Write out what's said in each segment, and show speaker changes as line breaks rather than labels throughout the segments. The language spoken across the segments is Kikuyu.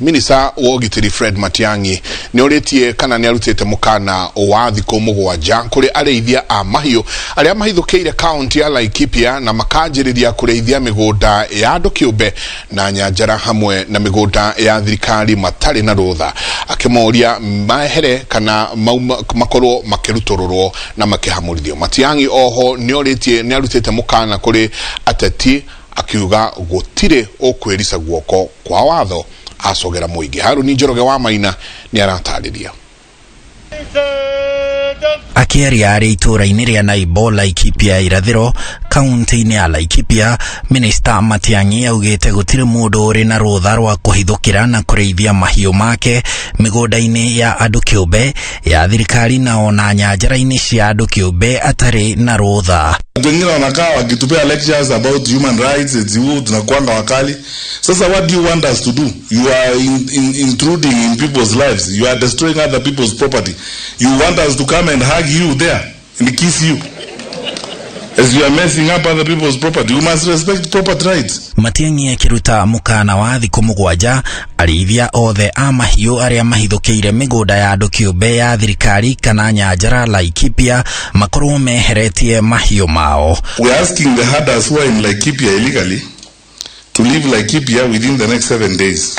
Minista wa ũgitĩri Fred Matiang'i nĩ orĩtie kana nĩ arutĩte mũkana wa thikũ 7 kũrĩ arĩithia a mahiũ arĩa mahithũkĩire kaunti ya Laikipia na makanjĩrĩria kũrĩithia mĩgũnda ya andũ kĩũmbe na nyanjara hamwe na mĩgũnda ya thirikari matarĩ na rũtha, akĩmoria mehere kana makorwo makĩrutũrũrwo na makĩhamũrithio. Matiang'i oho nĩ orĩtie nĩ arutĩte mũkana kũrĩ ateti akiuga gũtirĩ ũkwĩrica guoko kwa watho acogera mũingĩ. Haruni Njoroge wa Maina nĩ aratarĩria.
Akĩaria arĩ itũũra-inĩ rĩa Naibo, Laikipia irathĩro, kaunti-inĩ ya Laikipia, Minista Matiang'i augĩte gũtirĩ mũndũ ũrĩ na rũtha rwa kũhithũkĩra na kũrĩithia mahiũ make mĩgũnda-inĩ ya andũ kĩũmbe, ya thirikari na ona nyanjara-inĩ cia andũ kĩũmbe atarĩ na rũtha.
Wengine wanakaa wakitupea lectures about human rights, eti huu tunakuanga wakali. Sasa what do you want us to do? You are intruding in people's lives. You are destroying other people's property. You want us to come and hug you there and kiss you as you are messing up other people's property. You must respect property rights.
Matiang'i akĩruta mũkana wa thikũ 7 arĩithia othe a mahiũ arĩa mahithũkĩire mĩgũnda ya andũ kĩũmbe, ya thirikari kana nyanjara Laikipia makorwo meheretie mahiũ mao.
We are asking the herders who are in Laikipia illegally to leave Laikipia within the next 7 days.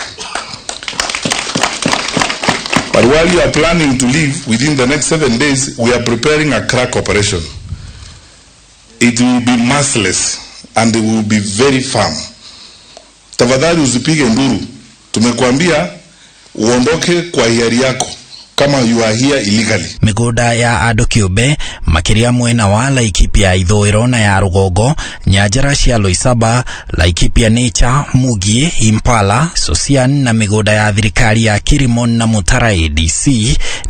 But while you are planning to leave within the next 7 days, we are preparing a crack operation. It will be merciless and it will be very firm. Tafadhali usipige nduru. Tumekuambia uondoke kwa hiari yako kama you are here illegally.
Mĩgũnda ya andũ kĩũmbe makĩria mwena wa Laikipia ithũĩro na ya rũgongo, nyanjara cia Loisaba, Laikipia Nature, Mugie, Impala, Sosian na mĩgũnda ya thirikari ya Kirimon na Mutara ADC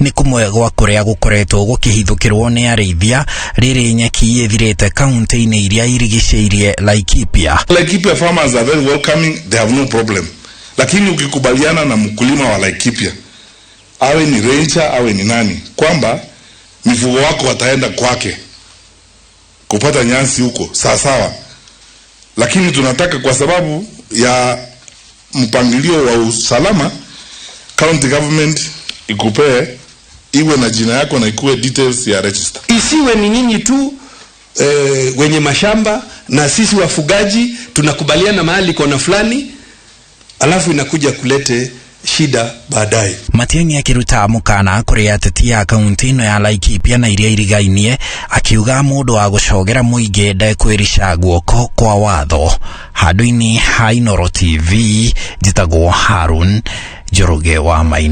nĩ kũmwe gwa kũrĩa gũkoretwo gũkĩhithũkĩrwo nĩ arĩithia rĩrĩ nyeki ĩthirĩte kaunti-inĩ iria irigicĩirie Laikipia.
Laikipia farmers are very welcoming, they have no problem. Lakini ukikubaliana na mkulima wa Laikipia, awe ni rancher awe ni nani, kwamba mifugo wako wataenda kwake kupata nyasi huko, sawa sawa. Lakini tunataka kwa sababu ya mpangilio wa usalama, county government ikupee iwe na jina yako na ikuwe details ya register.
Isiwe ni nyinyi tu wenye mashamba na sisi wafugaji tunakubaliana mahali kona fulani, alafu inakuja kulete shida baadaye.
Matiang'i akĩruta mũkana kũrĩ ateti a kaunti ĩno ya Laikipia na iria irigainie, akiuga mũndũ wa gũcogera mũingĩ ndekwĩrica guoko kwa watho. Handũ-inĩ ha Inooro TV, njĩtagwo Harun Njoroge wa Maina.